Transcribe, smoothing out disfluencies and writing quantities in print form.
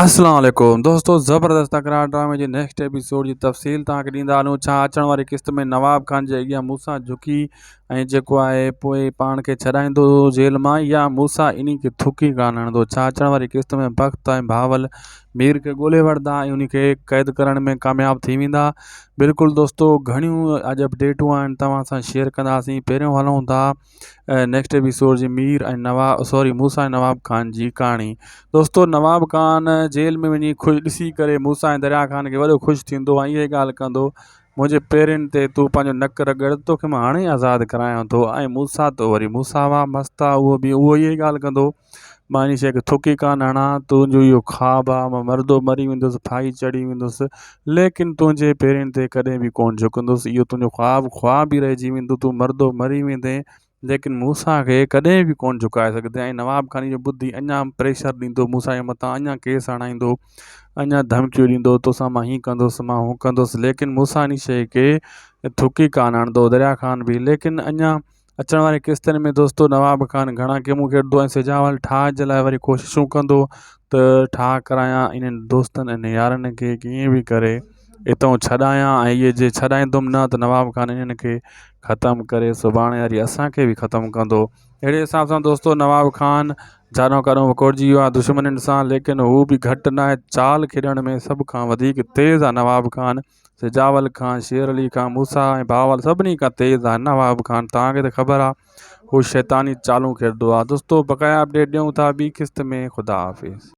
اسلام عليڪم دوستو زبردست تڪرار ڊرامي جي نيڪسٽ ايپيسوڊ جي تفصيل توهان کي ڏيندا هلون ڇا اچڻ واري قسط ۾ نواب خان جي اڳيان موسيٰ جهڪي ۽ جيڪو آهي پوء پاڻ کي ڇڏائيندو جيل مان يا موسيٰ انهي کي ٿڪي ڪانه هڻندو ڇا اچڻ واري قسط ۾ بخت ۽ بهاول مير کي ڳولي وٺندا ۽ انهي کي قيد ڪرڻ ۾ ڪامياب ٿي ويندا بلڪل دوستو گهڻيون اڄ اپڊيٽون آهن توهان سان شيئر ڪنداسين پهريون هلون ٿا نيڪسٽ ايپيسوڊ جي مير ۽ نواب سوري موسيٰ ۽ نواب خان جي ڪهاڻي دوستو نواب خان جيل ۾ وڃي خوش ڏسي ڪري موسيٰ ۽ دريا خان کي وڏو خوش ٿيندو ۽ اها ڳالهه ڪندو منهنجي پيرين تي تون پنهنجو نڪ رڳڙ توکي مان هاڻي آزاد ڪرايان ٿو ۽ موسيٰ ته وري موسيٰ وا مست آ اهو به اهو اها ڳالهه ڪندو مان انهي شيء کي ٿڪي ڪانه هڻان، تنهنجو اهو خواب آ، مان مردو مري ويندس، ڦاهي چڙهي ويندس، ليڪن تنهنجي پيرين تي ڪڏهن به ڪونه جهڪندس، اهو تنهنجو خواب خواب ئي رهجي ويندو، تون مردو مري ويندين، ليڪن موسيٰ کي ڪڏهن به ڪونه جهڪائي سگهندين ۽ نواب خان اهو ٻڌي اڃا پريشر ڏيندو موسيٰ جي مٿان اڃا ڪيس هڻائيندو، اڃا ڌمڪيون ڏيندو، توسان مان هي ڪندس، مان هو ڪندس، ليڪن موسيٰ انهي شيء کي ٿڪي ڪانه هڻندو، دريا خان به، ليڪن اڃا اچڻ واري قسطن ۾ دوستو نواب خان گهڻا گيمون کيڏندو ۽ سجاول ٺاهه جي لاء وري ڪوششون ڪندو ته ٺاهه ڪرايان انهن دوستن ۽ يارن کي ڪيئن به ڪري اتان ڇڏايان ۽ اهي جي ڇڏائيندم نه ته نواب خان انهن کي ختم ڪري سڀاڻي وري اسانکي به ختم ڪندو اهڙي حساب سان دوستو نواب خان جانو ڪانو وڪوڙجي ويو آهي دشمنن سان ليڪن هو به گهٽ ناهي چال کيڏڻ ۾ سڀ کان وڌيڪ تيز آهي نواب خان سجاول کان، شير علي کان، موسيٰ ۽ بهاول سڀني کان تيز آهي نواب خان توهان کي ته خبر آهي هو شيطاني چالون کيڏندو آهي دوستو بقايا اپڊيٽ ڏيون ٿا ٻي قسط ۾ خدا حافظ.